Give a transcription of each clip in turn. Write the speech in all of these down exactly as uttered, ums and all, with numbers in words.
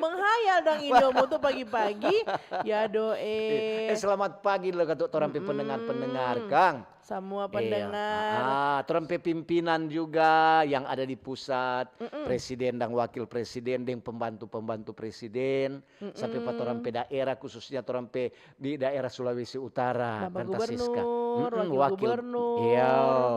Menghayal dang ini, Om Utu pagi-pagi. Ya do, Eh, eh. selamat pagi lo katu torang pe pendengar-pendengar, Mm-mm. Kang. Semua Iya. pendengar. Ah, torang pe pimpinan juga yang ada di pusat, Mm-mm. presiden dan wakil presiden deng pembantu-pembantu presiden, sampe pa torang Mm-mm. pe daerah, khususnya torang pe di daerah Sulawesi Utara, Bapak Tanta Siska. Gubernur, Mm-mm, Wakil wakil, Gubernur, iya.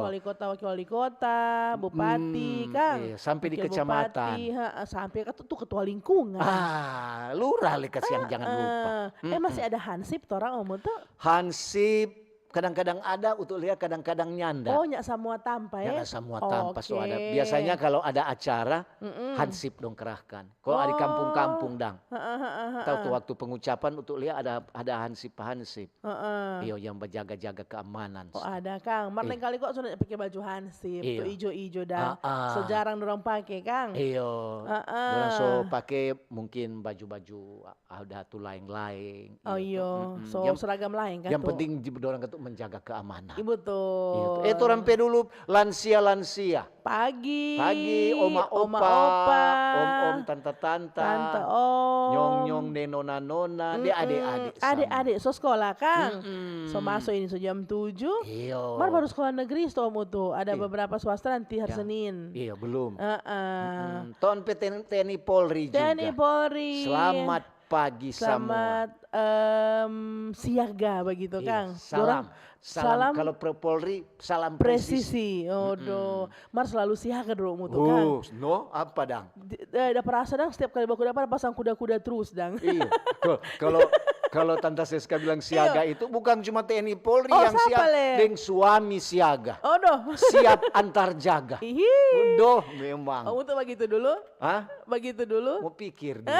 Wali Kota, Wakil Wali Kota, Bupati, Mm, Kang. Iya, sampe di Wakil kecamatan. Bupati, ha, sampe kan tuh, tuh Ketua Lingkungan. Ah, lurah le kasiang, jangan lupa. Eh, eh, masih ada hansip torang, Om Utu? Hansip kadang-kadang ada, utu lia kadang-kadang nyanda. Oh, nya samua tampa, eh? Nyanda samua tampa so ada. Oke. Biasanya kalau ada acara, Mm-mm. hansip dong kerahkan. Kalau di kampung-kampung, dang. Heeh, heeh, heeh. Tahu tuh waktu pengucapan, utu lia ada ada hansip-hansip. Heeh. Iyo, yang berjaga-jaga keamanan. Oh, ada, Kang. Mar Iya. Lengkali kok sudah pake baju hansip, Iya. tuh ijo-ijo dah. Ah, ah. So jarang dorang pake, Kang. Iyo, Heeh. dorang so pake mungkin baju-baju ada tu laeng-laeng. Oh, iyo. Mm-mm. So Yang, seragam laeng kan yang tuh. penting j- dorang katu menjaga keamanan. Iya, betul. Gitu. Eh, torang pe dulu lansia-lansia. Pagi. Pagi, oma-opa, Oma-opa. Om-om, tanta-tanta, Tanta om. nyong-nyong, nona-nona, de Mm-mm. ade-ade sama. Ade-ade, so sekolah, Kang. Mm-mm. So maso ini so jam tujuh. Iyo. Mar baru sekolah negeri, so, Om Utu. Ada Iya. beberapa swasta nanti hari Ya. Senin. Iya, belum. Heeh. Mm-mm. Ton pe T N I, T N I Polri T N I juga. Polri. Selamat pagi semua. Selamat, em, siaga begitu, Iya, Kang. salam. Dorang Salam, salam kalau pro Polri, salam presisi. presisi. Odo. Mar selalu siaga dulu, Om Utu, Kang. Oh, no, apa dang? Di- eh, dapa rasa dang, setiap kali baku dapa pasang kuda-kuda terus dang. Iya, ko- kalau kalau Tanta Siska bilang siaga Iya. itu bukan cuma T N I Polri Oh, yang sapa siap, le? Deng suami siaga. Oh, doh. Siap antar jaga. Ih. Doh, memang. Om Utu begitu dulu? Hah? Begitu dulu? Mau pikir dulu.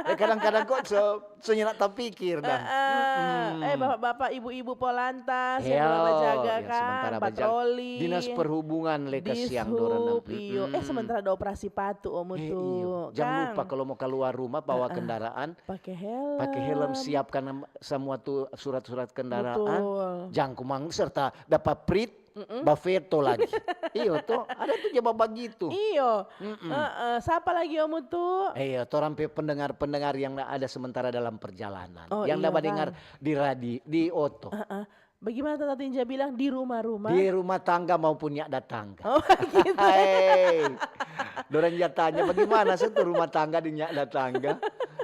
Eh, kadang-kadang kok so, so nyanda tapikir dang. Heeh. Eh, bapak-bapak, ibu-ibu polantas yang Iya, berjaga, yang Kang, sementara berjaga. Patroli. Dinas Perhubungan le kasiang dorang. Dishub, iyo. Eh, sementara ada operasi patu, Om Eh, Utu, iyo. Jangan Kang. lupa kalau mau keluar rumah bawa kendaraan, Pakai helm. pakai helm, siapkan semua tu surat-surat kendaraan. Betul. Jang kumang serta dapa prit, baveto lagi. Iyo to, ada tu jawab bagitu. Iyo. Heeh. Sapa lagi, Om Utu? Iya, torang pe pendengar-pendengar yang ada sementara dalam perjalanan. Oh, Yang iya, dapat dengar Kang. Di radio, di oto. Heeh. Bagaimana Tata Tinja bilang, di rumah-rumah? Di rumah tangga maupun nyanda tangga. Oh, gitu. Hei, dorang ja tanya, bagaimana sih tuh rumah tangga di nyanda tangga?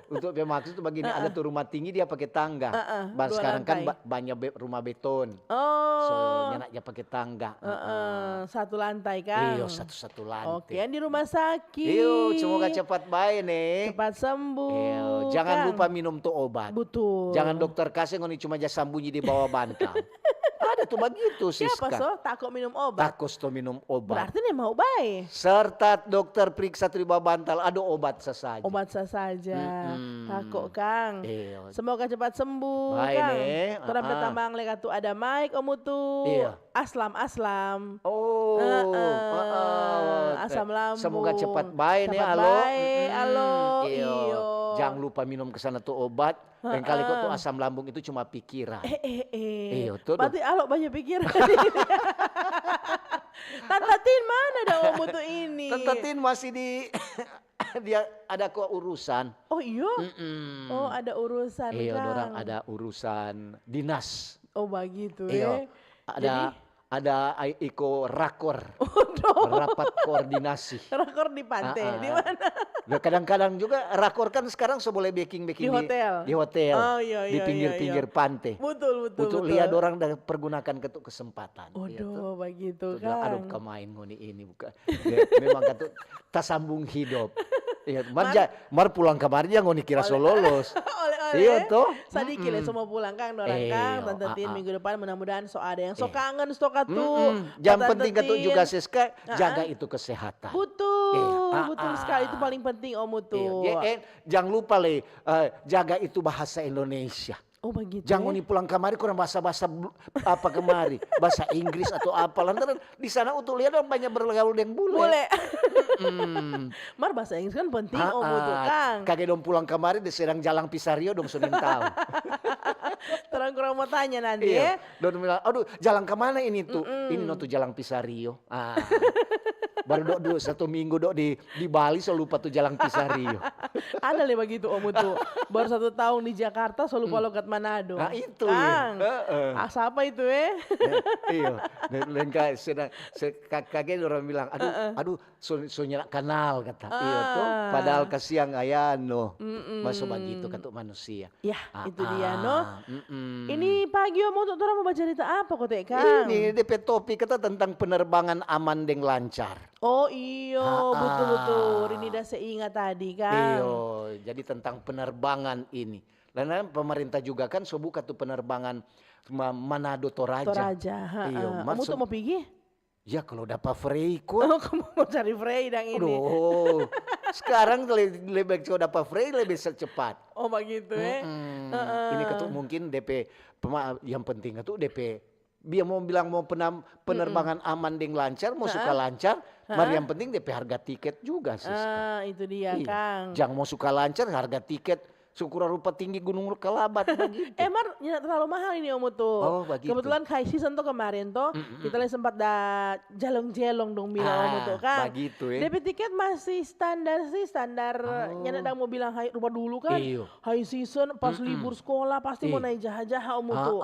Untuk pe maksud tuh begini, ada tuh rumah tinggi dia pakai tangga. Heeh, Bah, dua sekarang kan lantai. Ba- banyak be- rumah beton. Oh. So, nyanda ja pakai tangga. Heeh, satu lantai, Kang. Iyo, satu-satu lantai. Oke, yang di rumah sakit. Iyo, semoga cepat bae nih. Cepat sembuh. Iyo, jangan Kang. Lupa minum tu obat. Betul. Jangan dokter kasih ngoni cuma ja sambunyi di bawah bantal. Ada tuh begitu, Siapa Siska. So? Tako minum obat. Takos to minum obat. Berarti nih mau bae. Serta dokter periksa tu di bawah bantal, ada obat sasaja. Obat sasaja. Mm-mm. Tako, Kang. Iyo. Semoga cepat sembuh, Bae, Kang. nih. Torang pe Ah, ah. tamang le katu ada Mike, Om Utu. Iya. Aslam, Aslam. Oh, Heeh. heeh. Asam lambung. Semoga cepat bae nih, Cepat alo. bae, Mm-mm. alo. Iyo. Iyo. Jangan lupa minum ke sana tuh obat. Lain kali kok tuh Heeh. Asam lambung itu cuma pikiran. Eh, eh, eh. Iyo, tuh, Berarti alo banyak pikiran. Tanta Tin mana dong, Om Utu ini? Tanta Tin masih di dia ada kok urusan. Oh, iyo? Mm-mm. Oh, ada urusan, Iyo, Kang. Dorang ada urusan dinas. Oh, begitu, Iyo. Eh. Ada ada ai- iko rakor. Rapat koordinasi. Rakor di pantai, Ah, ah. Di mana? Ya, kadang-kadang juga rakor kan sekarang so boleh beking-beking Di hotel. Di hotel. Oh, iya, Di iya, pinggir-pinggir iya, iya. pantai. Betul, betul, Untuk betul. Lihat orang dan pergunakan ketuk kesempatan. Odo, begitu, Tuh bilang, aduh, Kang. kemain ngoni ini bukan. Ya, memang katu tasambung hidup. Iya, mar, ja- mar pulang kamari ja ngoni kira so lolos. Oleh-oleh. Iya, toh? Sadiki le semua pulang, Kang, dorang, Iya, Kang. Tanta ah, Tin, ah. Minggu depan mudah-mudahan so ada yang so Iya. kangen, so katu. Mm-mm. Yang penting katu juga, Siska, Ah, jaga ah. Itu kesehatan. Betul, Iya, ah, betul ah. Sekali. Itu paling penting, Om Utu. Iya, dia, eh, jangan lupa le, eh, jaga itu bahasa Indonesia. Oh, begitu. Jangan Eh. Ngoni pulang kamari kurang bahasa-bahasa bl- apa kemari, bahasa Inggris atau apa. Lantaran di sana Utu lihat dong banyak bergaul deng bule. Boleh. Hmm. Mar bahasa Inggris kan penting, Om Utu, Ah, ah. Kang. Kage dong pulang kamari di sedang jalang pisario dong so nintau. Terang kurang mau tanya nanti, Iya. Ya. Dong bilang, aduh, jalang kemana ini tuh? Ini no tuh jalang pisario. Ah. Baru dok dulu satu minggu dok di, di Bali, so lupa tu jalang Pisario. Ada lei bagitu, Om Utu. Baru satu tahun di Jakarta, so lupa logat Manado. Nah, itu, iya. Kang, heeh. Ah, sapa itu, eh? Eh, iyo. Lengka, sedang, se-, ka-, kage orang bilang, "Aduh, aduh, so, so nyanda kanal," kata. Iyo, to. Ah. Padahal kasiang, ayano. Mm-mm. Maso bagitu katu manusia. Ya, ah, itu dia, no. Mm-mm. Ini pagi, Om Utu, torang mo bacarita apa kote, Kang? Ini depe topik kata tentang penerbangan aman deng lancar. Oh, iyo, ah, betul, ah, betul. Ini da se inga tadi, Kang. Iyo, jadi tentang penerbangan ini. Dan pemerintah juga kan so buka tu penerbangan Ma-, Manado Toraja. Toraja, ha, iyo, ha. Om Utu mo pigi? Ya, kalau dapa frei ko. Oh, kamu mo cari frei dang ini. Aduh, sekarang le-, lebe bae dapa frei lebe secepat. Oh, bagitu, eh? Mm-mm. Heeh. Ini katu mungkin depe pema-, yang penting katu depe, dia mo bilang mo penam-, penerbangan aman deng lancar, mo suka lancar, mar yang penting depe harga tiket juga, Siska. Ah, itu dia, Kang. Jang mo suka lancar, harga tiket Syukur rupa tinggi Gunung Kalabat bagitu. Eh, mar, nyanda terlalu mahal ini, Om Utu. Oh, bagitu. Kebetulan high season to kemarin to, kita lei sempat da jelong-jelong dong bilang, Om Utu, kan. Bagitu, eh. Depe tiket masih standar sih, standar. Oh. Nyanda dang mo bilang high, rupa dulu kan. Iyo. High season, pas libur sekolah, pasti mo naik jaha-jaha, Om Utu.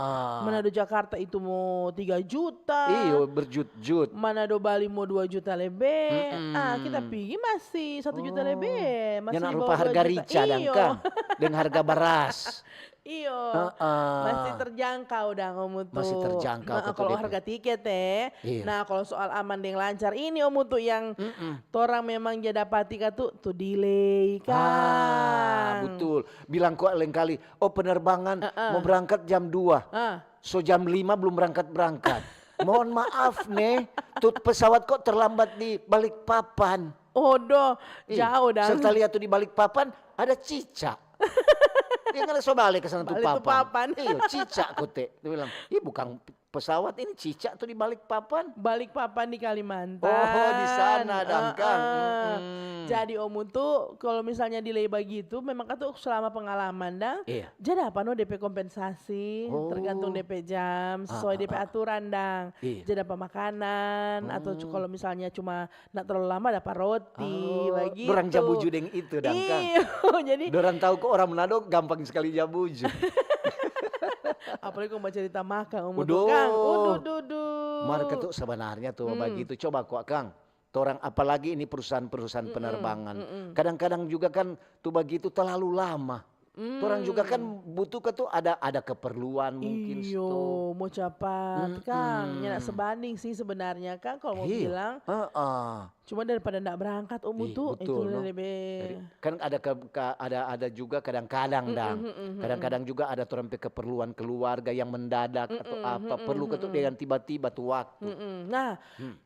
Manado Jakarta itu mo tiga juta. Iyo, berjut-jut. Manado Bali mo dua juta lebe. Ah, kita pigi masih satu juta lebe. Masih di bawah dua juta. Nyanda rupa harga rica dang, Kang. Deng harga baras. Iyo. Heeh. Masih terjangkau dang, Om Utu. Masih terjangkau. Nah, kalo harga tiket, eh. Iya. Nah, kalo soal aman deng lancar ini, Om Utu, yang torang memang ja dapati katu, tu delay, Kang. Ah, betul. Bilang kwa lengkali, "Oh, penerbangan mo berangkat jam dua." So jam lima belum berangkat-berangkat. Mohon maaf ne, tu pesawat kok terlambat di Balikpapan. Odoh, jao dang. Serta lia tu di Balikpapan ada cicak. Dia ngana so bale ka sana tu papan. Iyo, cicak kote. Dia bilang, "Ih, bukang pesawat, ini cicak tu di Balikpapan." Balikpapan di Kalimantan. Oh, di sana dang, Kang. Jadi, Om Utu, kalo misalnya delay bagitu, memang katu selama pengalaman dang. Iya. Ja dapa no depe kompensasi, tergantung depe jam, sesuai depe aturan dang. Iya. Ja dapa makanan, atau kalo misalnya cuma nda terlalu lama dapa roti, bagitu. Dorang ja buju deng itu dang, Kang. Iyo, jadi dorang tau ko orang Manado gampang skali ja buju. Apalagi kong bacarita makang, Om Utu, Kang. Uduh, duh, duh. Mar katu sebenarnya tu bagitu. Coba kwa, Kang. Torang, apalagi ini perusahaan-perusahaan penerbangan. Kadang-kadang juga kan tu bagitu terlalu lama. Torang juga kan butuh katu ada, ada keperluan mungkin. Iyo, mo capat, Kang. Nyanda sebanding sih sebenarnya, Kang, kalo mo bilang. Heeh. Cuma daripada nda berangkat, Om Utu, itu lebe. Kan ada ke, ke, ada, ada juga kadang-kadang dang. Kadang-kadang juga ada torang pe keperluan keluarga yang mendadak atau apa, perlu katu dengan tiba-tiba tu waktu. Nah,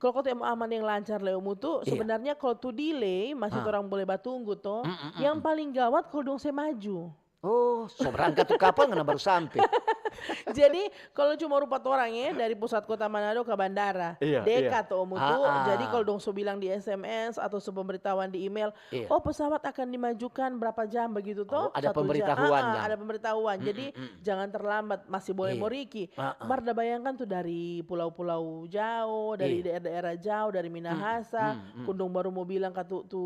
kalo katu mo aman deng lancar lei, Om Utu, sebenarnya kalo tu delay masih torang boleh batunggu to. Yang paling gawat kalo dong se maju. Oh, so berangkat tu kapal ngana baru sampe. Jadi, kalo cuma rupa torang, eh, dari pusat kota Manado ka bandara, dekat to, Om Utu. Jadi, kalo dong so bilang di S M S atau so pemberitahuan di email, "Oh, pesawat akan dimajukan berapa jam," begitu to. Oh, ada pemberitahuan. Ada pemberitahuan. Jadi, jangan terlambat, masih boleh mo riki. Mar da bayangkan tu dari pulau-pulau jao, dari daerah-daerah jao, dari Minahasa, kong dong baru mo bilang katu tu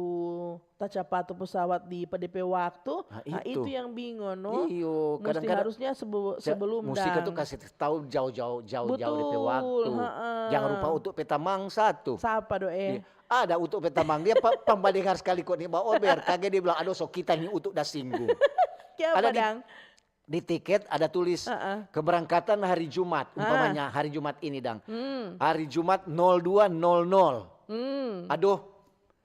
tacapat tu pesawat di pe depe waktu. Nah, itu yang bingo, no? Iyo, musti kadang-kadang harusnya sebe-, sebelum musti dang. Musti katu kasi tau jao-jao, jao-jao depe waktu. Betul, heeh. Jangan rupa untuk pe tamang satu. Sapa do, eh? Iya. Ada untuk pe tamang, dia pa-, pang badengar skali ko ni, ba ober, kage dia bilang, "Aduh, so kita ni untuk da singgung." Kiapa dang? Ada di, di tiket ada tulis, "Keberangkatan hari Jumat," umpamanya hari Jumat ini dang. Hari Jumat nol dua nol nol. Aduh,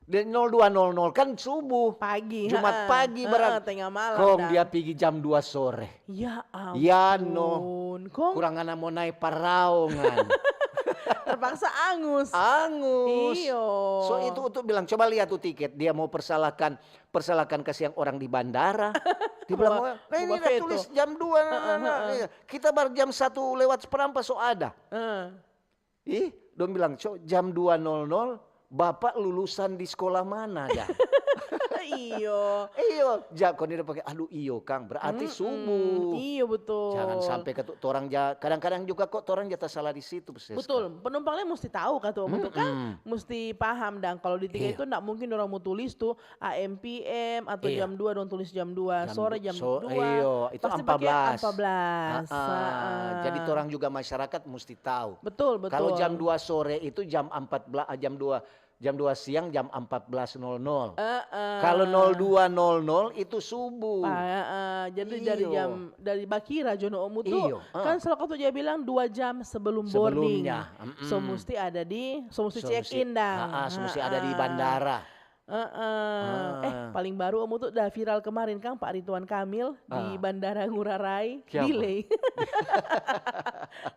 di nol dua nol nol kan subuh. Pagi, Jumat pagi, tengah malam. Kong dia pigi jam dua sore. Ya ampun. Ya no. Kong? Kurang ngana mo nae paraongan. Terpaksa angus. Angus. Iyo. So itu untuk bilang, coba lihat tuh tiket, dia mau persalahkan, persalahkan kasiang orang di bandara. Dia bilang, "Nah, ini udah tulis jam dua, nah, nah, nah, iya. Kita baru jam satu lewat seperempat so ada." Ih, dong bilang, "Cok, jam dua nol nol, Bapak lulusan di sekolah mana, ya?" Iyo. Iyo, ja kong dia pake, aduh iyo kang, berarti subuh. Iyo, betul. Jangan sampai ke torang ja, kadang-kadang juga kok torang ja tasala di situ, Siska. Betul, penumpangnya mesti tahu kata Om Utu kan, mesti paham dang. Kalau di tiket itu ndak mungkin orang mau tulis tuh A M P M atau jam dua dong tulis jam dua, sore jam dua. Iyo, itu Pasti empat belas. Pakai empat belas. Ah, ah. Jadi torang juga masyarakat mesti tahu. Betul, betul. Kalau jam dua sore itu jam empat belas, ah, jam dua, jam dua siang jam empat belas nol nol. Heeh. Kalau nol dua nol nol itu subuh. Pa, heeh. Jadi dari Iyo. jam dari bakira jo no Om Utu. Iyo, ah. Kan selalu kata dia bilang dua jam sebelum Sebelumnya, boarding. mm-mm. So mesti ada di, so mesti So check mesti- in dang. Ah, ah, so mesti ada di Heeh. bandara. Heeh. Eh, paling baru Om Utu udah viral kemarin kang Pak Ridwan Kamil di Ah. Bandara Ngurah Rai, Kiapa? delay.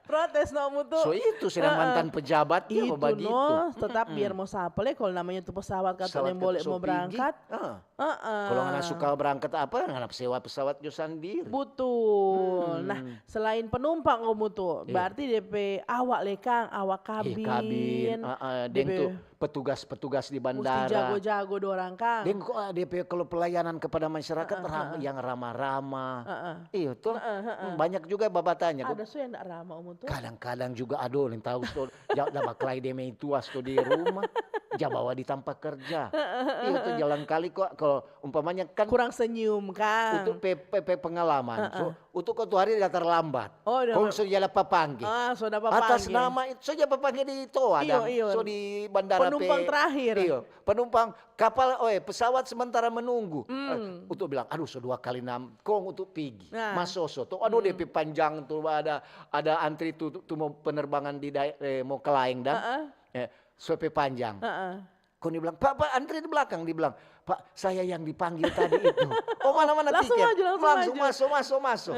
Protes no Om Utu. So itu sedang Heeh. mantan pejabat dia Itu mau begitu. No, tetap biar mau sapa le kalau namanya tuh pesawat kata Pesawat yang boleh so mau pigi. Berangkat. Ah. Heeh. Kalau ngana suka berangkat apa, ngana sewa pesawat jo sandiri. Betul. Hmm. Nah, selain penumpang Om Utu, Iya. berarti D P awak le kang, awak Eh, kabin, kabin, ah, ah, deng D P tuh petugas-petugas di mesti bandara. jago-jago dorang kang. Deng kok, ah, D P kalau pelayanan kepada masyarakat Heeh, ram- heeh. yang ramah-ramah. Heeh. Iyo tuh. Heeh, heeh. Hmm, banyak juga babatanya. Ada so yang ndak ramah Om Utu. Kadang-kadang juga aduh, yang tahu sto, ja, da baklai deme itu asto di rumah, ja bawa di tampa kerja. Iyo tuh jalan kali kok kalau umpamanya kan Kurang senyum kang. untuk P P P pengalaman. So, untuk kau tuh hari datang lambat. Oh, udah Kong ma- so ja dapa pangge. Ah, so dapa Atas pangge. Nama itu so ja dapa pangge di toa Iyo, dang. iyo. So di bandara Penumpang pe- terakhir. Iyo, penumpang kapal, oh eh, pesawat sementara menunggu. Eh, untuk bilang, aduh so dua kali nam, kong untuk pigi. Nah. Masoso tuh, aduh D P panjang tuh ada ada antri tuh tuh, tuh mau penerbangan di dae- eh, mau ke laeng dang. Heeh. Eh, so pe panjang. Heeh. Kong dia bilang, "Pak, Pak, antri di belakang." Dia bilang, "Pak, saya yang dipanggil tadi itu." "Oh, mana-mana Langsung tiket?" maju, langsung "Langsung maju. Masuk, masuk, masuk."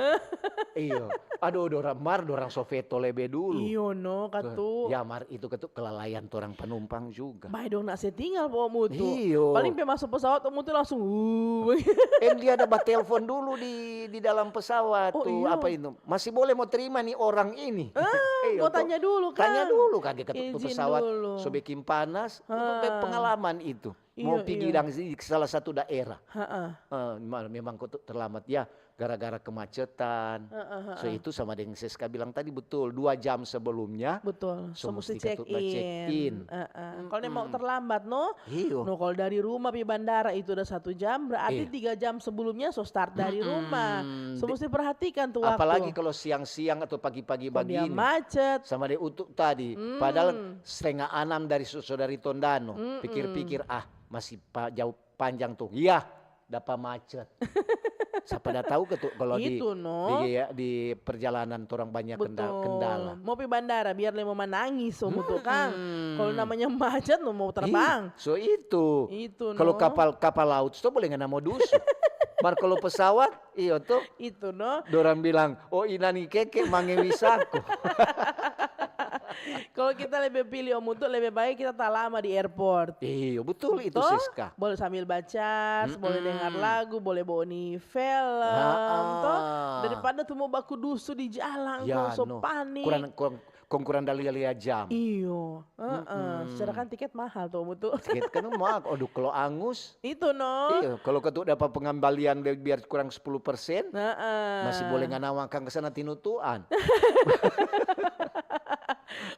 Iyo. Aduh, dorang mar, dorang so veto lebe dulu. Iyo no katu. Ya mar itu ketu kelalaian torang penumpang juga. Bae dong nak se tinggal po Om Utu. Iyo. Paling pe masuk pesawat Om Utu langsung. Uh. Em dia ada batelfon dulu di di dalam pesawat Oh, tuh iyo. Apa itu? "Masih boleh mau terima nih orang ini?" Ah, Iyo, mau tuh. tanya dulu, Tanya Kang. dulu kage ketu Izin pesawat dulu. So beking panas. Itu pe Ah. Pengalaman itu. Mau Iyo, pigi iyo. Dang di salah satu daerah. Heeh. Eh, ma- memang kok terlambat ya gara-gara kemacetan. Heeh, heeh. So itu sama dengan Siska bilang tadi betul, dua jam sebelumnya. Betul. So So mesti mesti check ketuk check in. in. Heeh. Kalau mau terlambat no, Iyo. no kalau dari rumah pi bandara itu udah satu jam, berarti Iya. tiga jam sebelumnya so start dari rumah. So Di- mesti perhatikan tuh waktu. Apalagi kalau siang-siang atau pagi-pagi Kong dia begini. Macet. Sama dia Utu tadi. Padahal setengah enam dari su- saudari Tondano. Pikir-pikir, ah masih pa- jauh panjang tuh. Iya, dapa macet. Siapa dah tahu ke tuh kalau di, Itu, no. di, ya, di perjalanan orang banyak kenda- Betul. Kendala. Mau pi bandara biar le mau manangis so mutu kang. Kalau namanya macet no mau terbang. Ih, so itu. Itu, Kalau no. Kapal kapal laut so boleh ngana mau dusu. Mar kalau pesawat, iyo tuh. Itu no. Dorang bilang, "Oh, ina ni keke mange wisaku." Kalau kita lebih pilih Om Utu, lebih baik kita tak lama di airport. Iyo, betul itu Toh? Siska. Boleh sambil baca, boleh dengar lagu, boleh bawa ni film, Ah, ah. toh. Daripada tuh mau baku dusu di jalan, Ya, so no. panik. Kurang kurang kong kurang da lia-lia jam. Iyo, heeh. Secara kan tiket mahal tuh Om Utu. Tiket kan mahal, aduh kalau angus. Itu no. Iya, kalau ketu dapat pengembalian lebih biar kurang sepuluh persen, Heeh. masih boleh ngana wakang ke sana tinutuan.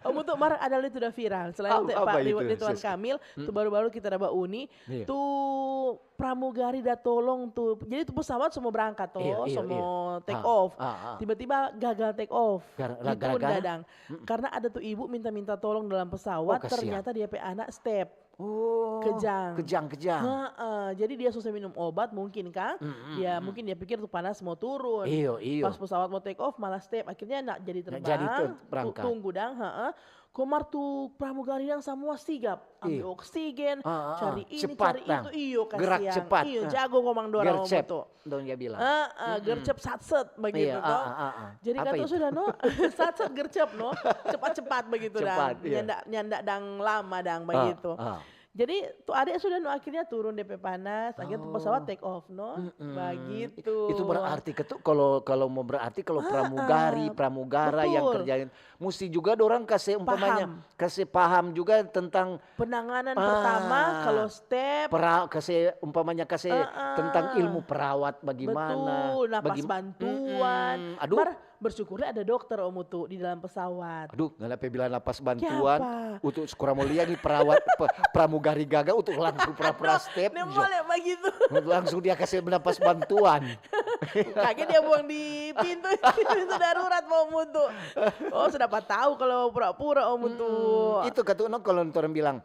Om Utu mar ada itu udah viral. Selain Apa- itu apa Pak itu, Ridwan Siska? Kamil, tuh baru-baru kita ada Uni, Iya. tuh pramugari dah tolong tuh. Jadi tuh pesawat semua berangkat tuh, Iya, iya, semua iya. take Ah, off. ah, ah. Tiba-tiba gagal take off. Gara- Ditunda gara-gara? dang. Karena ada tuh ibu minta-minta tolong dalam pesawat, Oh, kasihan. Ternyata dia pe anak step. Oh, Kejang. Kejang, kejang. Heeh, jadi dia susah minum obat mungkin kang. Ya mungkin dia pikir tuh panas mau turun. Iyo, iyo. Pas pesawat mau take off malah step. Akhirnya nak jadi Nak terbang. jadi ter- tu- berangkat. Tunggu dang, heeh. Komar tuh pramugari dang semua sigap. Ambil Iyo. oksigen, Ah, ah, ah. Cari ini, Cepat cari dang. Itu. Iyo, Gerak kasihan. cepat, Iyo, ah. jago komang dorang Om Gercep, Utu. Dong dia bilang. Heeh, gercep satset begitu Iya, tuh. ah, ah, ah, ah. Jadi Apa kan tuh itu? Sudah no, satset gercep no, cepat-cepat begitu Cepat, dang. Iya. Nyanda nyanda dang lama dang begitu. Ah. Jadi tu ade sudah no akhirnya turun depe panas, akhirnya tu pesawat take off no. Bagitu. Itu berarti ketu-, kalau, kalau mau berarti kalau pramugari, pramugara yang kerjain, musti juga dorang kase umpamanya, kase paham juga tentang penanganan pertama, kalau step. Pera-, kase umpamanya kase tentang ilmu perawat bagaimana. Betul, napas bantuan. Aduh. Mar, bersyukurnya ada dokter, Om Utu, di dalam pesawat. Aduh, ngana pe bilang napas bantuan. Kiapa? Utu kurang mo lia ni perawat, pe-, pramugari gaga, Utu langsung pra-pra step. Dia jo. Boleh begitu. Langsung dia kase napas bantuan. Kaki dia buang di pintu, pintu darurat, Om Utu. Oh, sudah pa tahu kalau pura-pura, Om Utu. Itu katu no kalau orang bilang,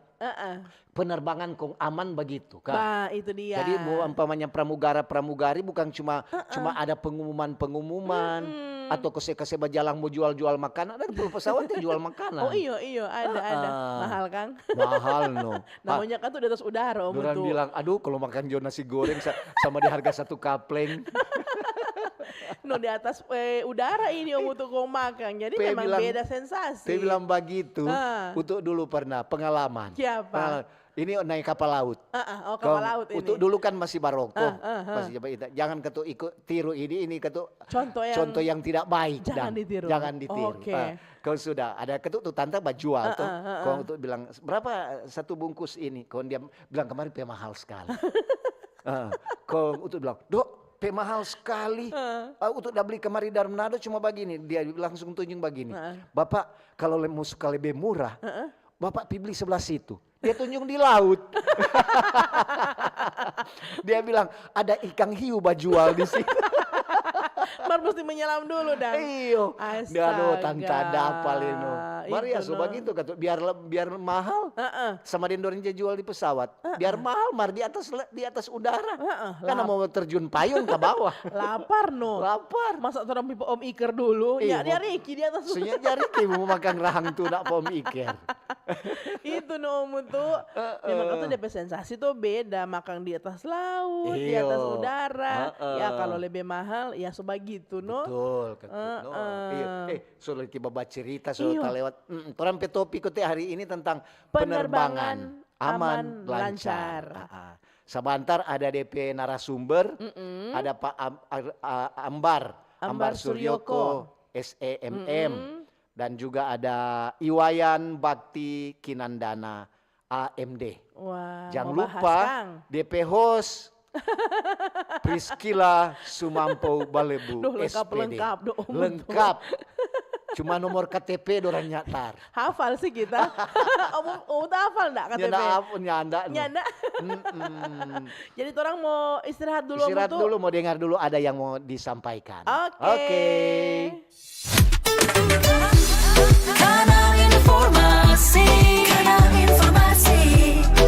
penerbangan kong aman begitu, kan? Bah, itu dia. Jadi, bu-, umpamanya pramugara, pramugari bukan cuma, cuma ada pengumuman-pengumuman atau kase-kase bajalang mau jual-jual makanan, ada puluh pesawat yang jual makanan. Oh, iyo, iyo, ada, ada. Mahal, kang? Mahal, no. Namanya kan tuh di atas udara, Om Utu. Orang bilang, "Aduh, kalau makan jo nasi goreng sa-, sama di harga satu kapleng." No, di atas, eh, udara ini, Om Utu, kong makan. Jadi memang beda sensasi. Pe bilang begitu. Utu dulu pernah pengalaman. Kiapa? Pengalaman. Ini naik kapal laut. Ah, ah, oh, kapal laut ini. Utu dulu kan masih barokok. Ah, ah, ah. Masih coba itu. Jangan ketu ikut tiru ini, ini ketu contoh yang tidak baik. Jangan ditiru. Jangan ditiru. Oke. Ah, kong sudah ada ketu tu tante bajual tuh. Ah, ah, ah. Kong Utu bilang, "Berapa satu bungkus ini?" Kong dia bilang, "Kemarin pe mahal sekali." Ah, kong Utu bilang, "Dok, pe mahal sekali. Ah, Utu da beli kemari dari Manado cuma bagini." Dia langsung tunjung bagini. Ah. "Bapak, kalau le-, mau suka lebe murah, Bapak pi beli sebelah situ." Dia tunjung di laut. Dia bilang, "Ada ikang hiu bajual di situ." Mar musti menyelam dulu, dang. Iyo. Astaga. Dia, aduh, tanta ada apa, Lino. Mar ya, so bagitu, katu, biar le-, biar mahal. Heeh. Sama deng dorang ja jual di pesawat. Heeh. Biar mahal, mar di atas le-, di atas udara. Heeh, karena mau terjun payung ke bawah. Lapar, no. Lapar. Masa torang pi om iker dulu? Iya, nya, dia Riki di atas. Maksudnya dia Riki mau makan rahang tuna pa om iker. Itu no, Om Utu. Heeh. Memang katu depe sensasi tuh beda, makang di atas laut, di atas udara. Heeh. Ya, kalau lebe mahal, ya so bagitu, no? Betul, katu, no? Heeh. Iya. Eh, so lagi babacerita, so talewat. Mm-mm. Torang pe topik kote hari ini tentang penerbangan aman, lancar. Heeh. Sabantar ada depe narasumber, ada Pak Am-, Ar-, A-, Ambar, Ambar Suryoko, S E M M. Dan juga ada Iwayan Bakti Kinandana, A M D. Wah, jang lupa, depe host, Priscilla Sumampo Balebu, S P D. Duh, lengkap, lengkap dong. Lengkap. Cuma nomor K T P dorang nyatar. Hafal sih kita. Om Utu hafal ndak K T P? Nyanda hafal, nyanda, no. Nyanda. Mm-mm. Jadi, torang mau istirahat dulu, Om Utu. Istirahat dulu, mau dengar dulu ada yang mau disampaikan. Oke. Oke. Kanal informasi, kanal informasi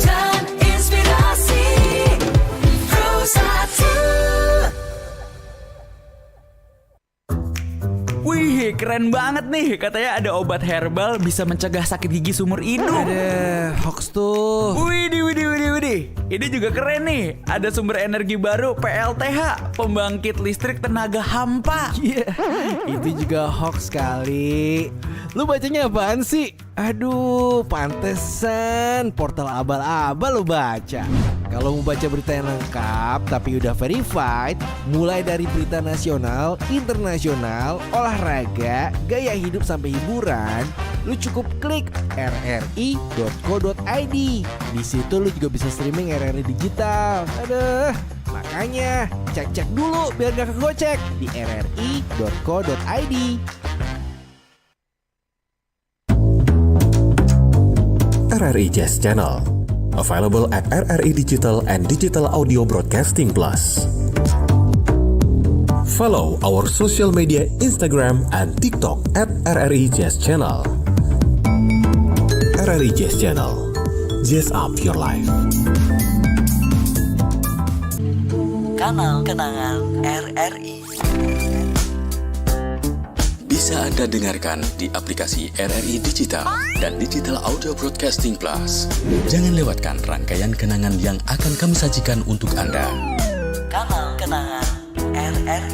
dan inspirasi. Pro satu. Wih, keren banget nih. Katanya ada obat herbal bisa mencegah sakit gigi seumur hidup. Ada hoax tuh. Widih, widih, widih, widih. Ini juga keren nih. Ada sumber energi baru, P L T H, pembangkit listrik tenaga hampa. Iya, itu juga hoax kali. Lu bacanya apaan sih? Aduh, pantesan portal abal-abal lu baca. Kalau mau baca berita yang lengkap tapi udah verified, mulai dari berita nasional, internasional, olahraga, gaya hidup sampai hiburan, lu cukup klik R R I dot co dot I D. Di situ lu juga bisa streaming R R I digital. Aduh, makanya cek-cek dulu biar gak kegocek di R R I dot co dot I D. R R I Jazz Channel. Available at R R I Digital and Digital Audio Broadcasting Plus. Follow our social media Instagram and TikTok at R R I Jazz Channel. R R I Jazz Channel. Jazz up your life. Kanal kenangan R R I. Bisa Anda dengarkan di aplikasi R R I Digital dan Digital Audio Broadcasting Plus. Jangan lewatkan rangkaian kenangan yang akan kami sajikan untuk Anda. Kanal kenangan R R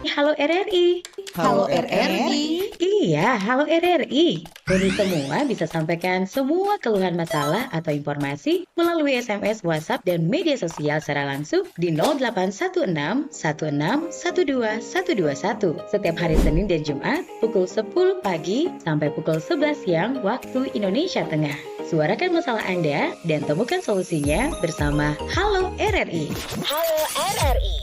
I. Halo R R I. Halo R R I. Iya, halo R R I. Ngoni semua bisa sampaikan semua keluhan masalah atau informasi melalui S M S, WhatsApp, dan media sosial secara langsung di nol delapan satu enam satu enam satu dua satu dua satu setiap hari Senin dan Jumat pukul sepuluh pagi sampai pukul sebelas siang waktu Indonesia Tengah. Suarakan masalah Anda dan temukan solusinya bersama Halo R R I. Halo R R I.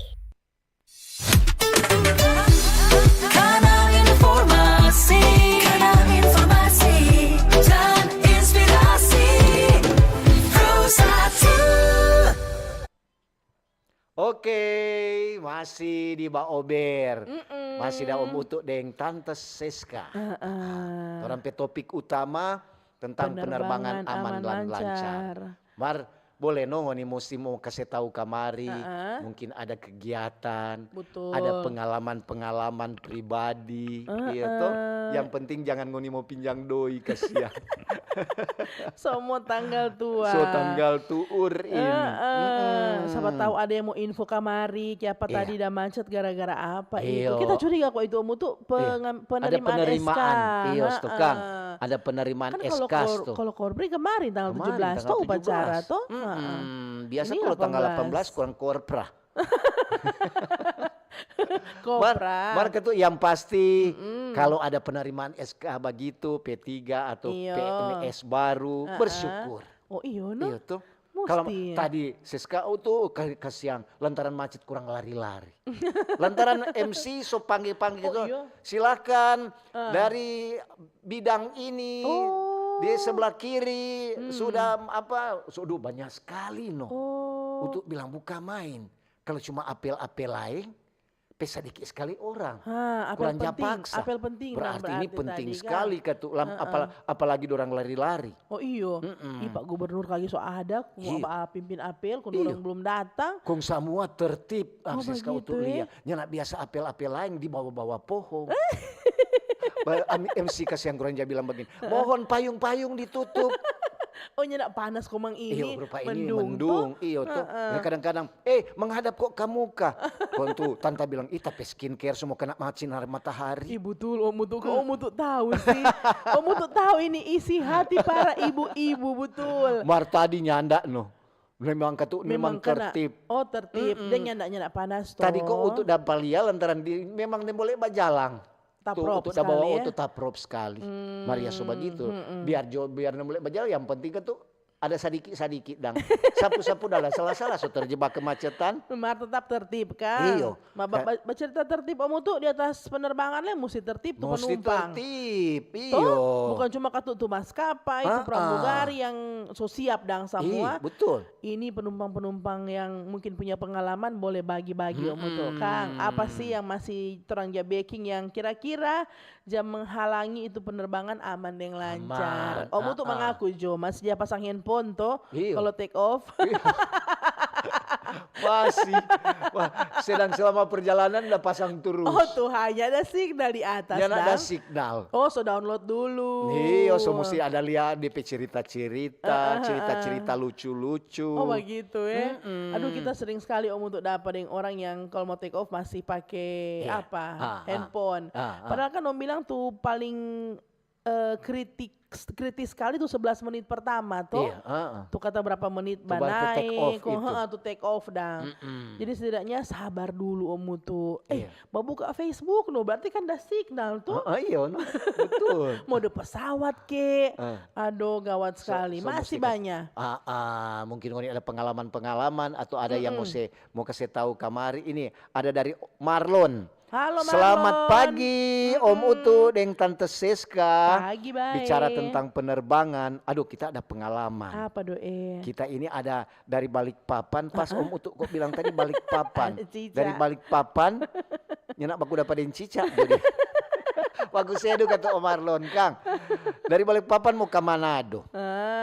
Kanal informasi, kanal informasi dan inspirasi. Pro satu. Oke, masih di Baober. Mm-mm. Masih ada Om Utu deng Tante Seska. Heeh. Torang pe topik utama tentang penerbangan aman dan lancar. Mar, boleh no ngoni musti mo kase tau kamari, mungkin ada kegiatan, ada pengalaman-pengalaman pribadi, iya to? Yang penting jangan ngoni mo pinjang doi, kasiang. So mo tanggal tua. So tanggal tuur ini. Heeh. Sapa tau ada yang mo info kamari, kiapa tadi da macet gara-gara apa itu. Iyo. Kita curiga kok itu Om Utu pengam-, penerimaan S K. Ada penerimaan. Iyo, stukang. Ada penerimaan S K tu. Kan kalau Kor-, kalau Korpri kemarin tanggal tujuh belas to upacara to? Heeh. Biasa kalau tanggal delapan belas kurang Korpra. Mar, Kopra. Mar ketu yang pasti, kalau ada penerimaan S K bagitu, P tiga atau P N S baru, bersyukur. Oh, iyo, no? Iyo, tuh. Kalau tadi Seska, oh, tuh, ka-, kasiang, lantaran macet kurang lari-lari. Lantaran M C so pangge-pangge gitu, "Silakan dari bidang ini, di sebelah kiri, sudah apa, sudah banyak sekali, no." Untuk bilang buka main. Kalau cuma apel-apel laeng, pe sadiki skali orang. Ha, apel penting, apel penting. Kurang ja paksa. Berarti ini penting skali katu, apalagi dorang lari-lari. Oh iyo. Ih, Pak Gubernur kage so ada, ku pimpin apel, kong dorang belum datang. Kong samua tertib, Seska utu lia. Nyanda biasa apel-apel laeng di bawa-bawa pohong. M C kasiang kurang ja bilang bagini, "Mohon payung-payung ditutup." Oh, nyanda panas komang ini, rupa ini mendung, iyo to. Kadang-kadang, "Eh, menghadap kok ka muka." Kong tu tanta bilang, "Ih, ta pe skincare so mo kena sinar matahari." Ih, butul, Om Utu, kong Om Utu tau sih. Om Utu tau ini isi hati para ibu-ibu, butul. Mar tadi nyanda no. Memang katu, memang tertib. Oh, tertib. Deng nyanda, nyanda panas to. Tadi kong Utu dapa lia lantaran di, memang deng bole bajalang. Taprop skali. Utu da bawa oto taprop skali. Maria so bagitu. Biar jo, biar deng bole bajalang, yang penting katu ada sadiki-sadiki dang. Sapu-sapu dalam sala-sala so terjebak kemacetan. Mar tetap tertib, kang. Iyo. Bacerita tertib, Om Utu, di atas penerbangan le musti tertib tu penumpang. Musti tertib, iyo. Bukan cuma katu tu maskapai, tu pramugari yang so siap dang samua. Ih, betul. Ini penumpang-penumpang yang mungkin punya pengalaman boleh bagi-bagi, Om Utu, kang. Apa sih yang masih torang ja beking yang kira-kira ja menghalangi itu penerbangan aman deng lancar. Om Utu mangaku jo, masih ja pasang handphone to, kalau take off. Masih. Wah, sedang selama perjalanan da pasang terus. Oh, tu hanya ada signal di atas. Nyanda ada signal. Oh, so download dulu. Iyo, so musti ada lia depe cerita-cerita, cerita-cerita lucu-lucu. Oh, bagitu, eh. Aduh, kita sering skali, Om Utu, dapa deng orang yang kalau mau take off masih pake apa? Handphone. Padahal kan dong bilang tu paling, eh, kritik, kritis skali tu sebelas menit pertama to. Iya, heeh. Tu kata berapa menit ba naik, kong, heeh, tu take off dang. Jadi setidaknya sabar dulu, Om Utu. Eh, babuka Facebook no, berarti kan da signal to. Heeh, iyo, no. Betul. Mode pesawat ke. Aduh, gawat skali. Masih banya. Ah, ah, mungkin ngoni ada pengalaman-pengalaman atau ada yang mo se, mo kase tau kamari. Ini ada dari Marlon. Halo, Marlon. Selamat pagi, Om Utu deng Tante Seska. Pagi bae. Bicara tentang penerbangan, aduh, kita ada pengalaman. Apa do, eh? Kita ini ada dari Balikpapan, pas Om Utu kok bilang tadi Balikpapan. Dari Balikpapan, nyanda baku dapa deng cica. Jadi, baku sedu kata Om Marlon, kang. Dari Balikpapan mo ka Manado.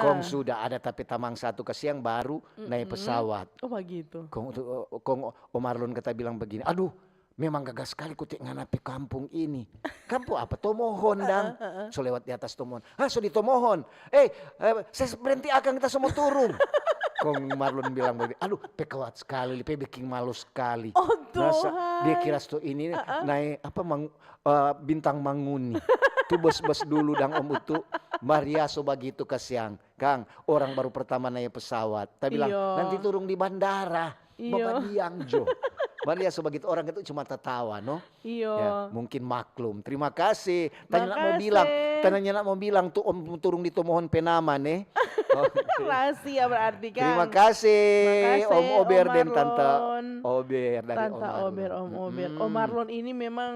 Kong sudah ada tapi tamang satu kasiang baru nae pesawat. Oh, bagitu. Kong, kong Om Marlon kata bilang bagini, "Aduh, memang gaga skali kote ngana pe kampung ini." "Kampung apa?" "Tomohon dang." So lewat di atas Tomohon. "Ah, so di Tomohon. Eh, eh, se-, berenti akang, kita so mo turung." Kong Marlon bilang bagini, "Aduh, pe kawat skali, pe beking malu skali." Oh, Masa dia Tuhan. kira sto ini nae apa mang, eh, bintang manguni. Tu bos-bos dulu dang Om Utu, mar dia so bagitu kasiang. Kang, orang baru pertama nae pesawat. Ta bilang, Iyo. "Nanti turung di bandara." Iyo. Babadiang jo. Mar dia so bagitu orang itu cuma tatawa, no? Iyo. Ya, mungkin maklum. Terima kasih. Tanya nak mau Makasih. bilang, tanya nak mau bilang tu Om turung di Tomohon pe nama ne. Oh. Rahasia berarti kan. Terima kasih Makasih, Om Ober Om dan Tante Marlon. Ober dari Tante Om Marlon. Ober, Om Ober. Mm-mm. Om Marlon ini memang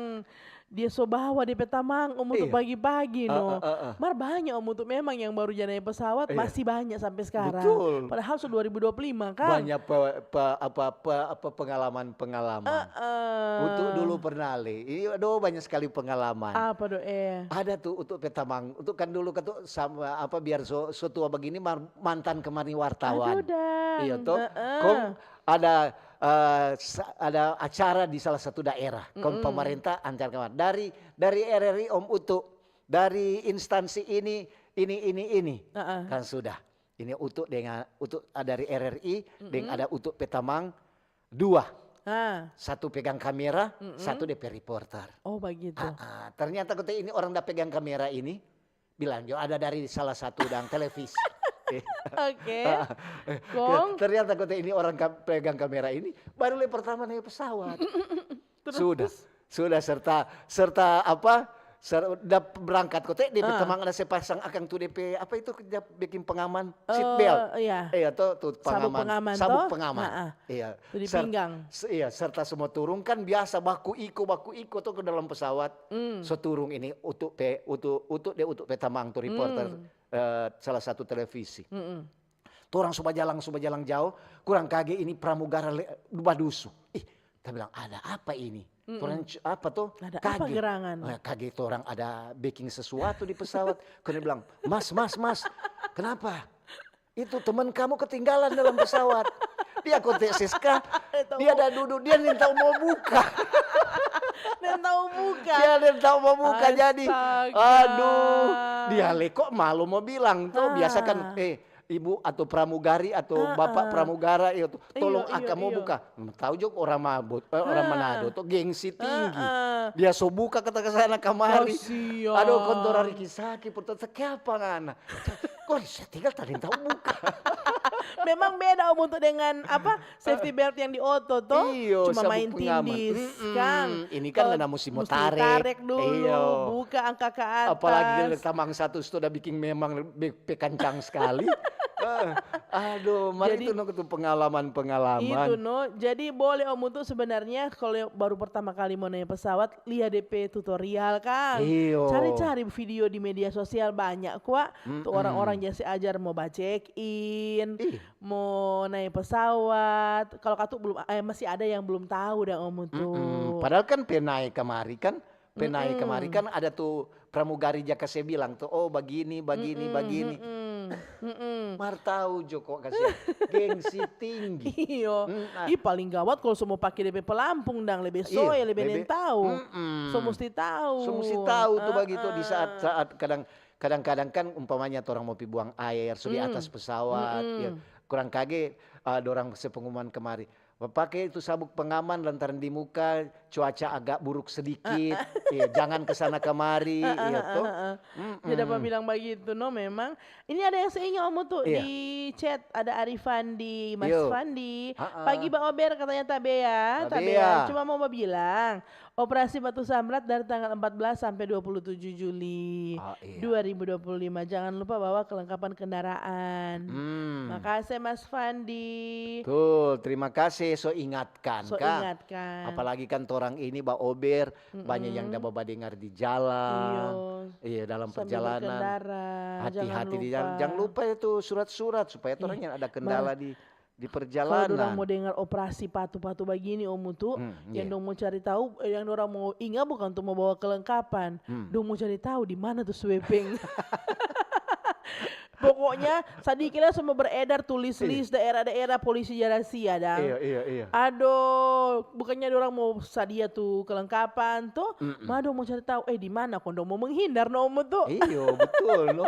dia so bawa dia pe tamang Om Utu Iya. pagi-pagi no. Heeh, heeh. Mar banyak Om Utu memang yang baru ja nae pesawat Iya. masih banyak sampai sekarang. Betul. Padahal so dua ribu dua puluh lima kan. Banyak pe, pe, apa, pe, apa pengalaman-pengalaman. Heeh. Utu dulu pernah le. Iya, aduh banyak sekali pengalaman. Apa do eh? Ada tu Utu pe tamang. Utu kan dulu katu sama apa biar so, so tua begini mar-, mantan kemari wartawan. Aduh, dang. Iya toh. Heeh. Kong ada eh, sa- ada acara di salah satu daerah. Kong pemerintah antar kemari. Dari dari R R I Om Utu, dari instansi ini, ini ini ini. Heeh. Kan sudah. Ini Utu dengan Utu ah, dari R R I, deng ada Utu pe tamang dua. Ah, Satu pegang kamera, satu depe reporter. oh begitu. Ah, ah. Ternyata kote ini orang da pegang kamera ini bilang jo ada dari salah satu dang televisi. Eh, Oke. ah, eh, Kong? Ternyata kote ini orang ka- pegang kamera ini baru le pertama naik pesawat. Sudah, sudah serta serta apa? Ser, da berangkat kote depe Ah. tamang ada sepasang akang tu depe apa itu dia bikin pengaman seat Eh, belt. iya. Iya tuh tuh Sabuk pengaman. pengaman Sabuk toh? pengaman. Ha-ah. Iya. Tu di Ser- pinggang. se- iya, serta semua turun kan biasa baku iko baku iko tuh ke dalam pesawat. Hmm. So turun ini Utu pe Utu Utu de Utu pe tamang tu reporter eh, salah satu televisi. Mm-mm. Torang so bajalang so bajalang jao, kurang kage ini pramugara le- badusu. Ih, ta bilang ada apa ini? Torang c- apa to? Ada apa gerangan? Eh, kage torang ada beking sesuatu di pesawat. Kong dia bilang, "Mas, mas, mas, kenapa? Itu teman kamu ketinggalan dalam pesawat." Dia kote Siska, dia ada duduk, dia nintau mau buka. Nintau buka. Dia nintau mau buka jadi. Astaga. Aduh, dia le kok malu mau bilang tuh. Biasa kan, Ah. eh, ibu atau pramugari atau bapak pramugara itu tolong Iyo, iyo, akang mau iyo. Buka. Tahu jo orang Mabot, eh, orang Manado tuh gengsi tinggi. Ah. Dia so buka kata ke sana kamari. Kasian. Aduh, kontor hari kisah ki pertanyaan siapa ngana? Kok saya tinggal tadi tahu buka. Memang beda Om Utu dengan apa safety belt yang di oto toh. Iyo, Cuma sabuk main pengaman. tindis, Mm-mm. Kang. Ini kan Kau ada musim mesti tarik. tarik dulu, Iyo. buka angka ke atas. Apalagi tamang satu sudah bikin memang lebih pe- kencang sekali. Eh, aduh, mari Jadi, itu no tu pengalaman-pengalaman. Itu no. Jadi boleh Om Utu sebenarnya kalau yang baru pertama kali mau naik pesawat, lihat D P tutorial, Kang. Iyo. Cari-cari video di media sosial banyak kwa. Tuh orang-orang jasi ajar mau ba check in, Ih. mau naik pesawat. Kalau katu belum, eh, masih ada yang belum tahu dah Om Utu. Mm-mm. Padahal kan pe nae kamari kan, pe nae kamari kan ada tu pramugari ja kase bilang tu, "Oh, bagini, bagini, bagini." Mm-mm. Mm-mm. Mar tahu jo kok kasihan, gengsi tinggi. Iyo. Mm, ah. Ih, paling gawat kalau so mo pake depe pelampung dang, lebe Iyo, soe, lebe lebe- nentau. Mm-mm. So musti tahu. So musti tahu tu bagitu di Ah, ah. saat-saat kadang kadang-kadang kan umpamanya torang mo pi buang aer so di atas pesawat, ya. Kurang kage, ah, dorang se pengumuman kemari. Pake itu sabuk pengaman lantaran di muka cuaca agak buruk sedikit, ya, jangan kesana kemari, ya toh. Jadi apa bilang begitu no memang. Ini ada yang seingat Om Utu Iya. di chat, ada Arifandi, Mas Yo. Fandi. Ha-a. Pagi Ba Ober katanya Tabea, Tabea. Cuma mau bilang, operasi Batu Samrat dari tanggal empat belas sampai dua puluh tujuh Juli Ah, iya. dua ribu dua puluh lima. Jangan lupa bawa kelengkapan kendaraan. Hmm. Makasih Mas Fandi. Betul, terima kasih so ingatkan So Kak. Ingatkan. Apalagi kan torang ini Ba Ober banyak yang dapa badengar di jalan. Iyo. Iya, dalam Sambil perjalanan. berkendara, Hati-hati di jangan jalan. lupa. Jangan lupa itu surat-surat supaya torang yang ada kendala di di Kalau dorang perjalanan. Mau dengar operasi patu-patu bagini Om Utu, Hmm, yang iya. Dong mau cari tahu, eh, yang dorang mau ingat bukan untuk mau bawa kelengkapan, Dong mau cari tahu di mana tuh sweeping. Pokoknya sadiki lah semua beredar tulis-lis daerah-daerah polisi ja rasia dang. Iya, iya, iya. Aduh, bukannya dorang mau sadia tu kelengkapan tuh, ma dong mau cari tahu, eh, di mana kong dong mau menghindar no, Om Utu? Iyo, betul no.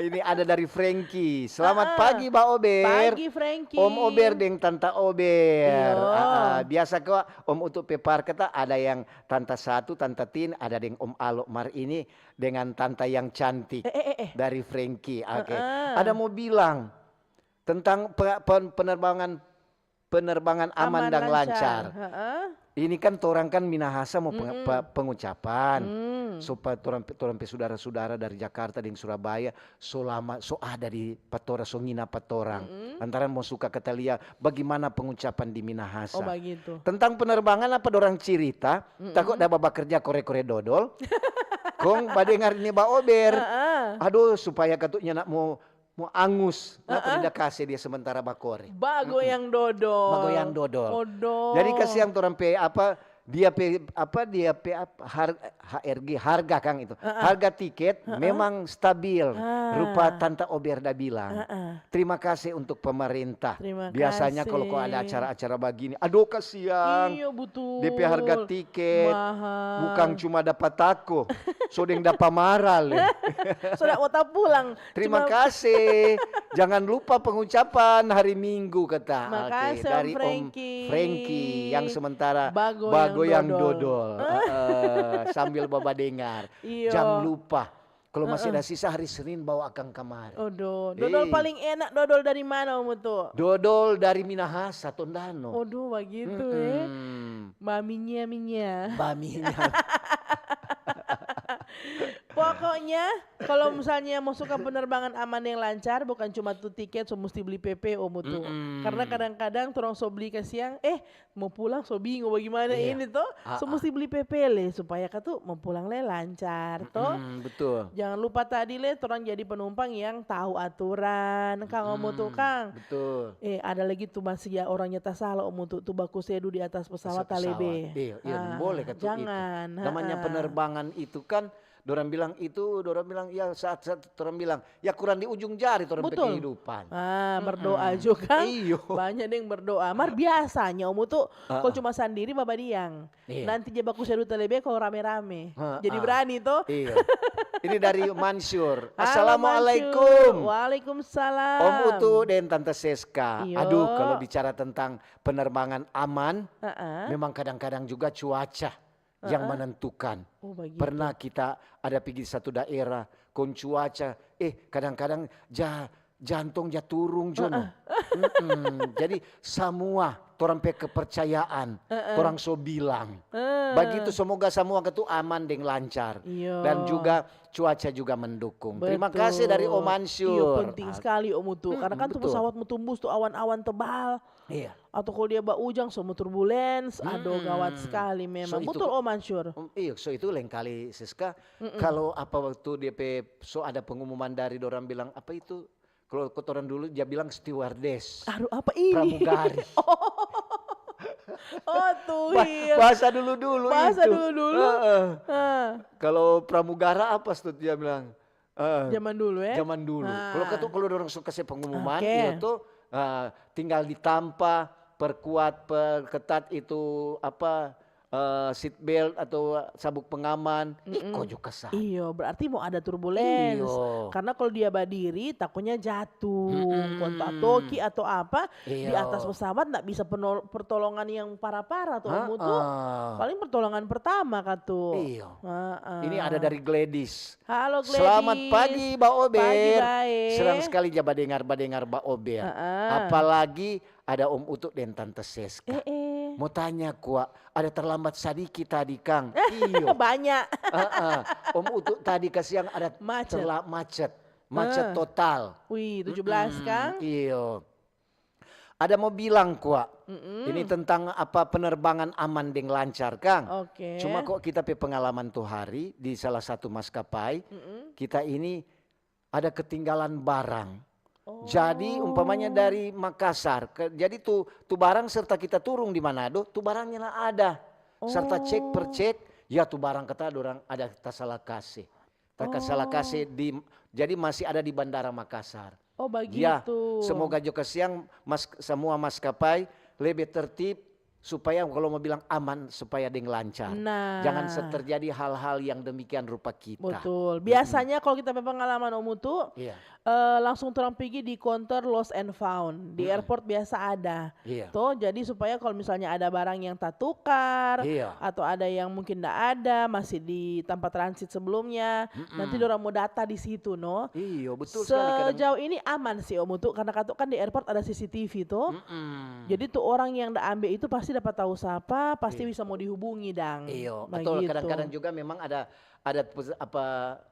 Ini ada dari Frankie. Selamat pagi, Ba Ober. Pagi, Frankie. Om Ober deng Tanta Ober. Iyo. Ah, ah. Biasa kok Om Utu pe par kata ada yang Tanta Satu, Tanta Tin, ada deng Om Alo. Mar ini dengan tanta yang cantik. Eh, eh, eh, eh. Dari Frankie. Oke. Heeh. Ada mau bilang tentang pe-, pen-, penerbangan, penerbangan aman dan lancar. Heeh. Ini kan torang kan Minahasa mau peng-, pe-, pengucapan. Hmm. So pa torang pe, torang pe sudara-sudara dari Jakarta deng Surabaya so lama so ada di pa torang, so ngina pa torang. Mm-mm. Lantaran mau suka kata lia bagaimana pengucapan di Minahasa. Oh, bagitu. Tentang penerbangan apa dorang cirita, tako da babakerja kore-kore dodol. Kong badengar ini Ba Ober. Heeh. Aduh, supaya katunya nak mau, mau angus, nak perida kase dia sementara bakore. Bagoyang dodol. Bagoyang dodol. Odol. Jadi kasiang torang pe apa, dia pe apa, dia pe ap-, har-, H R G, harga kang itu. Heeh. Harga tiket memang stabil. Ah. Rupa Tanta Ober da bilang. Heeh. Terima kasih untuk pemerintah. Terima kasih. Biasanya kalau kok ada acara-acara bagini, aduh kasiang. Iyo, betul. D P harga tiket mahal. Bukan cuma dapa tako, so deng dapa mara le. So da kota pulang. Terima kasih. Jangan lupa pengucapan hari Minggu kata. Makasih, Om Frankie. Oke, dari Om Frankie yang sementara bagoyang dodol. Bagoyang dodol. Heeh, sambil babadengar. Iyo. Jang lupa. Kalau masih ada sisa hari Senin bawa akang kamari. Aduh, dodol paling enak dodol dari mana, Om Utu? Dodol dari Minahasa, Tondano. Aduh, bagitu, eh. Mm-mm. Baminya-minya. Baminya. Pokoknya, kalau misalnya mau suka penerbangan aman yang lancar, bukan cuma tu tiket, so musti beli P P, Om Utu. Mm-mm. Karena kadang-kadang torang so beli kasiang, eh, mau pulang so bingung bagaimana ini to. So musti beli P P le supaya katu mau pulang le lancar to. Mm-mm, betul. Jangan lupa tadi le torang jadi penumpang yang tahu aturan, kang Om Utu kang. Betul. Eh, ada lagi tu masih ya orangnya tasala Om Utu tu baku sedu di atas pesawat talebe. Iya, iya, boleh katu itu. Jangan. Namanya penerbangan itu kan dorang bilang itu, dorang bilang, ya, saat, saat dorang bilang, ya, kurang di ujung jari torang pe kehidupan. Ah, berdoa juga. Iyo. Banyak deng berdoa. Mar biasanya Om Utu, kalau cuma sandiri babadiang. Iya. Nanti ja baku sedu talebe kalau rame-rame. Jadi berani to. Iya. Ini dari Mansur. Halo, Mansur. Assalamualaikum. Waalaikumsalam. Om Utu deng Tanta Seska. Iyo. Aduh, kalau bicara tentang penerbangan aman, memang kadang-kadang juga cuaca yang menentukan. Oh, bagitu. Pernah kita ada pigi satu daerah, kong cuaca, eh, kadang-kadang ja-, jantong ja turung jo no. Mm-mm. Jadi, samua torang pe kepercayaan, torang so bilang. Bagitu, semoga samua katu aman deng lancar. Iyo. Dan juga cuaca juga mendukung. Betul. Terima kasih dari Om Mansur. Iyo, penting sekali, Om Utu. Karena kan tu pesawat mo tumbus tu awan-awan tebal. Iya. Atau kalau dia baujang, so mo turbulens, aduh, gawat sekali memang. Betul, Om Mansur? Iyo, so itu lain kali, Siska. Kalau apa waktu dia pe, so ada pengumuman dari dorang bilang, apa itu? Kalau kotoran dulu, dia bilang stewardess. Aduh, apa ini? Pramugari. Oh, tuhil. Bahasa dulu-dulu itu. Bahasa dulu-dulu. Heeh. Kalau pramugara apa, Stut, dia bilang? Eh, zaman dulu, eh? Zaman dulu. Kalau katu, kalau dorang so kase pengumuman, iya to, eh, tinggal ditampa, perkuat, perketat itu, apa, eh, seat belt atau sabuk pengaman, iko jo kasa. Iyo, berarti mau ada turbulens. Iyo. Karena kalau dia badiri, takutnya jatuh, kong tatoki atau apa, di atas pesawat ndak bisa penol-, pertolongan yang parah-parah tuh, Om Utu. Paling pertolongan pertama katu. Iyo. Ini ada dari Gladys. Halo, Gladys. Selamat pagi, Ba Ober. Pagi, bae. Senang sekali ja badengar, badengar Ba Ober. Heeh. Apalagi ada Om Utu deng Tanta Seska. Eh, eh. Mo tanya kwa, ada terlambat sadiki tadi, kang? Iyo. Banyak. Heeh. Om Utu tadi kasiang ada macet. Terla-, macet. Macet total. Wih, tujuh belas, kang? Iyo. Ada mo bilang kwa, ini tentang apa penerbangan aman deng lancar, kang. Oke. Cuma kok kita pe pengalaman tu hari di salah satu maskapai, kita ini ada ketinggalan barang. Oh. Jadi umpamanya dari Makassar, ke, jadi tu, tu barang serta kita turung di Manado, tu barangnya la ada. Serta cek per cek, ya tu barang kata dorang ada tasala kase. Terkasala kasih di, jadi masih ada di Bandara Makassar. Oh, Ya, bagitu. Semoga jo kasiang mas, semua maskapai lebih tertib supaya kalau mau bilang aman supaya deng lancar. Nah. Jangan se- terjadi hal-hal yang demikian rupa kita. Betul. Biasanya kalau kita berpengalaman, Om Utu, Iya. eh, langsung torang pigi di counter lost and found. Di airport biasa ada. Iya. Toh, jadi supaya kalau misalnya ada barang yang tatukar Iya. atau ada yang mungkin ndak ada, masih di tempat transit sebelumnya, nanti dorang mau data di situ, no. Iyo, betul sekali. Kadang Sejauh ini aman sih, Om Utu, karena katu kan di airport ada C C T V toh. Mm-mm. Jadi tuh orang yang ndak ambil itu pasti dapat tahu siapa, pasti bisa mau dihubungi dang. Iyo, atau Begitu. Kadang-kadang juga memang ada ada pes- apa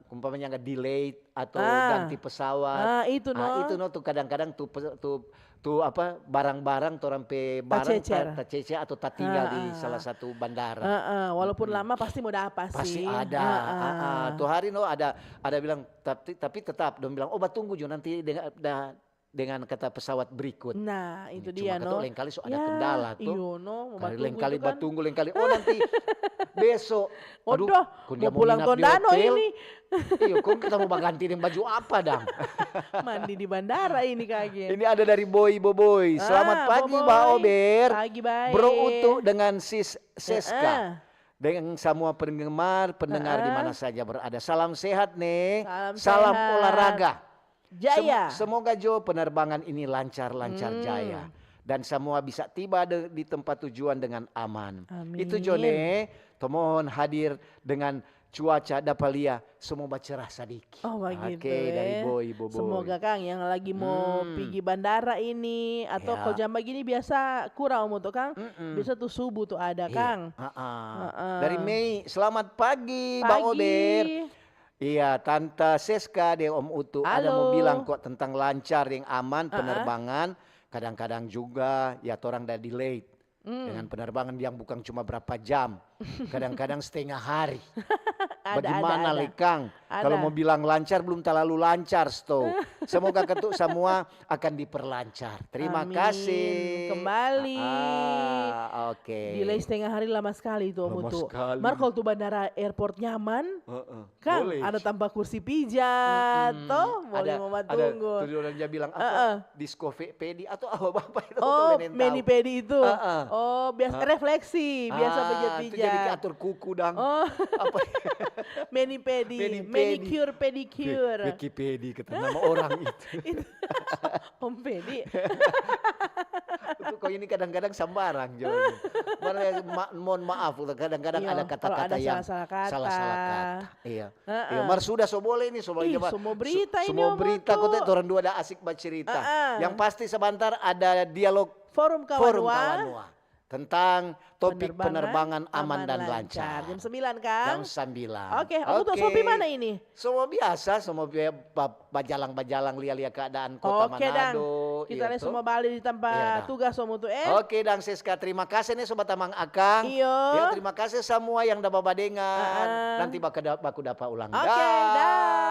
umpamanya nggak delay atau Ah. ganti pesawat. Ah, itu, no. Ah, itu no tuh kadang-kadang tuh pe- tuh tuh apa barang-barang torang pe barang Tacecer. ta- tacecer atau tatinggal di Ah, salah ah. satu bandara. Heeh, walaupun lama pasti mau dapat Pasti sih. ada. Heeh. Ah, ah. Tuh hari no ada ada bilang tapi tapi tetap dong bilang oh batunggu jo nanti dengan da- dengan kata pesawat berikut. Nah, itu Cuma dia, kata no. lain kali so ada Ya, kendala tuh. Iyo, no. Mau Kali batunggu lain kali itu kan. batunggu, lain kali. Oh, nanti besok. Waduh, Kong dia mau pulang nginap di Tondano hotel. Ini. Iyo, kong kita mau baganti deng baju apa dang? Mandi di bandara ini kage. Ini ada dari Boy Boboy. Selamat Ah, pagi, Boboy. Ba Ober. Pagi, baik. Bro Utu dengan Sis Seska. Heeh. Dengan semua penggemar, pendengar di Heeh. Mana saja berada. Salam sehat, nih. Salam Salam sehat. Olahraga. Jaya. Sem- semoga jo penerbangan ini lancar-lancar Hmm. jaya. Dan semua bisa tiba de- di tempat tujuan dengan aman. Amin. Itu jo, nih. Tomohon hadir dengan cuaca dapa lia semua bacerah sadiki. Oh, begitu, Oke, dari eh. Boy Boboy. Semoga kang yang lagi mau Hmm. pigi bandara ini atau Ya. kalo jam begini biasa kurang, Om Utu, kang. Mm-mm. Biasa tuh subuh tuh ada, Iya. kang. Ah, ah. Heeh. Dari Mei, selamat pagi, Ba Pagi. Ober. Iya, Tante Seska deng Om Utu ada mau Halo. bilang kok tentang lancar yang aman Ah, ah. penerbangan. Kadang-kadang juga ya torang ada delay Hmm. dengan penerbangan yang bukan cuma berapa jam, kadang-kadang setengah hari. Ada, Bagaimana ada, ada. le, Kang? Kalau Ada. Mau bilang lancar belum terlalu lancar, sto. Semoga ketuk semua akan diperlancar. Terima Amin. Kasih. Kembali. Ah, oke. Delay setengah hari lama sekali itu, Om Lama Utu. sekali. Mar kalau tuh bandara airport nyaman, Heeh. Kang, Boleh. ada tampa kursi pijat, Mm-mm. toh? Boleh Ada- mau ada batunggu. tuh orang dia bilang apa? Heeh. Disco fe- pedi atau apa apa itu? Oh, Tuh, mani pedi itu. Heeh. Oh, biasa Heeh. refleksi, biasa Ah, pijat-pijat. Itu jadi kayak atur kuku dang. Oh. Apa? Mani pedi, Mani pedi. manicure, pedicure. Wiki pedi kata nama orang itu. Itu Om Pedi. Itu kau ini kadang-kadang sambarang jo. Mana ma- mohon maaf, kadang-kadang Iya, ada kalau kata-kata ada yang salah-salah kata. salah-salah kata. Iya. Heeh. Iya, mar sudah so boleh ini, so boleh Ih, coba. semua berita ini, Semua Om berita Utu. Kote orang dua ada asik bercerita. Heeh. Yang pasti sebentar ada dialog Forum Kawan Forum Wa. Kawan Wa tentang topik Penerbangan penerbangan, aman aman dan lancar. lancar. Jam sembilan, Kang? Jam sembilan. Oke, Om Utu, so pi mana ini? Semua biasa, semua bi- ba- bajalang-bajalang lia-lia keadaan kota Oke, dang. Manado. Kita Iya, le toh? semua balik di Iya, tempat dah. tugas, Om Utu, eh. Oke, dang Seska, terima kasih nih Sobat Tamang Akang. Iyo. Ya, terima kasih semua yang udah babadengar. Heeh. Nanti baku, da- baku dapa ulang. Oke, Dah. dah.